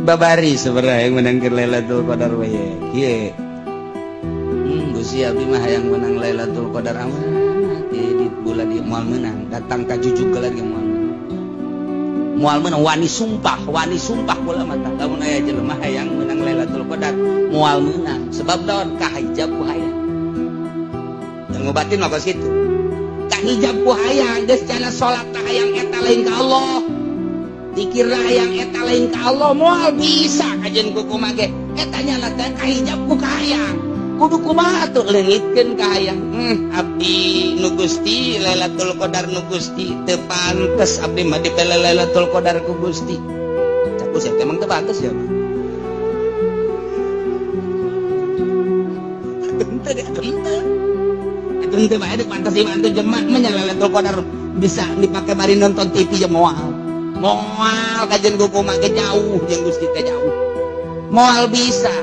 Babari sebenarnya yang menangkeun Lailatul Qadar we kieu. Gusti abdi mah hayang menang Lailatul Qadar amat di bulan ieu moal meunang, datang ka jujuk lagi moal meunang. Moal meunang wani sumpah kula mah tah lamun aya jelema hayang meunang Lailatul Qadar moal meunang sebab daun kahijab ku hayang. Yang ngobatin mah kos kitu. Kahijab ku hayang geus cana salat tah hayang eta lain ka Allah. Dikira hayang eta lain ka Allah moal bisa kajeun ku kumaha ge eta nya teh kahijab ku kahayang kudu kumaha tuh leungitkeun ka hayang. Abdi nu Gusti Lailatul Qadar nu Gusti teu pantes abdi mah dipele Lailatul Qadar ku Gusti. Cak sia emang teu pantes ya. Henteu henteu. Henteu bae pantes ieu mah jelema mah nya Lailatul Qadar bisa dipake bari nonton TV je moal. Moal kajeun ku kumaha ge jauh jeung Gusti teh jauh. Moal bisa.